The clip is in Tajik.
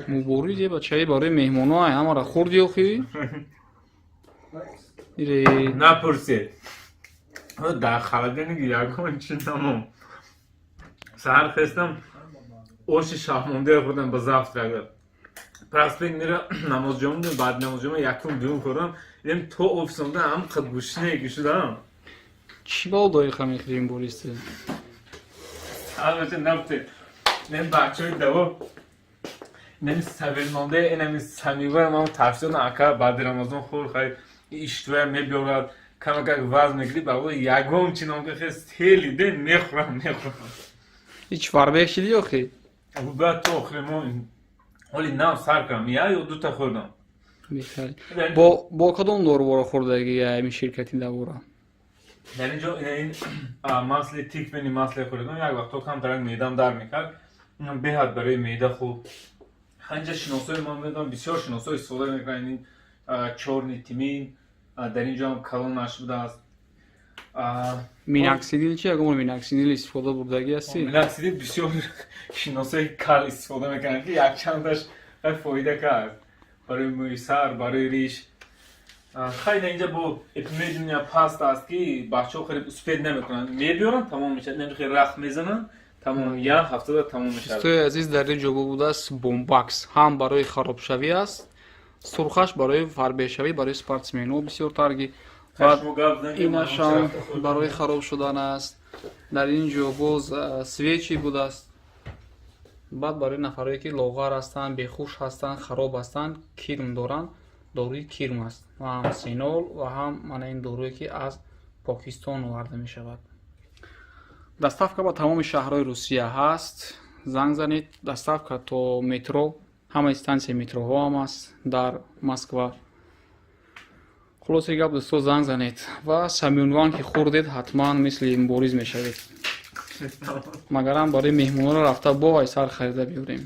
Мубориз, е бачаи барои меҳмоно ай ҳамара хӯрди охи? Ире. Напурсед, дар холодильник ягон чи намон. Саҳар хестам, оши шаҳмондаи хӯрдам ба завтрак. Проспект мира намозҷома будем, баъди намозҷома якум дуюм хӯрдам. Идем то офис омада, ҳамқа гушнае ки шудам. Чӣ бал доиқа мехӯри, Мубориз, ту? Албатта, напурсед. Нем бачаҳои даво неми сабирмонда, инами самива ман тафсир, ака, баъди Рамазон хӯр, хай иштиҳоя мебиёрад, камакак вазн мегирӣ. Ба ягон чи ном ки хеле ден мехӯрам, мехӯрам. Ҳеч фарбеҳ шидӣ охи? Баъд то охири мо ҳоли нав сар кардам, я ё дута хӯрдам. Беҳтарин. Бо кадом доруворо хӯрдагӣ ами ширкати давора? Дар ин ҷо ин масли тыквенный масле хӯрдам. Як вақто камтарак меъдам дар мекард, беҳад барои меъда хуб. Ҳанҷа шиносои ман медонам, бисёр шиносо истифода мекунанд ин чёрный тмин. Дар ин ҷо ҳам калонаш будааст. Миноксидил чи? Ягон миноксидил истифода бурдагӣ ҳастӣ? Миноксидил бисёр шиносои кал истифода мекунанд, ки якчандаш фоида кард барои мӯи сар, барои риш. Хайна, инҷа бо эпимедиум паста аст, ки бачаҳо хеле успеть намекунанд, мебиёранд, тамом мешавад, намехе рахт мезананд, тамом, як ҳафтада тамом мешавад. Дӯстои азиз, дар ин ҷо будааст бомбакс, ҳам барои харобшавӣ аст, сурхаш барои фарбешавӣ, барои спортсменҳо бисёртарги. Баъд инашам барои хароб шудан аст. Дар ин ҷо боз свечи будааст. Баъд барои нафарое, ки лоғар ҳастанд, бехуш ҳастанд, хароб ҳастанд, кирм доранд, доруи кирм аст ва ҳам синол ва ҳам мана ин доруе, ки аз Покистон оварда мешавад. Доставка ба тамоми шаҳрҳои Русия ҳаст, занг занед. Доставка то метро, ҳамаи стансияи метроҳо ҳам аст дар Москва. Хулосаи гап, дӯсто, занг занед ва самиунван ки хӯрдед, ҳатман мисли Мубориз мешавед. Магарам барои меҳмонро рафта бо ай сар харида биёрем.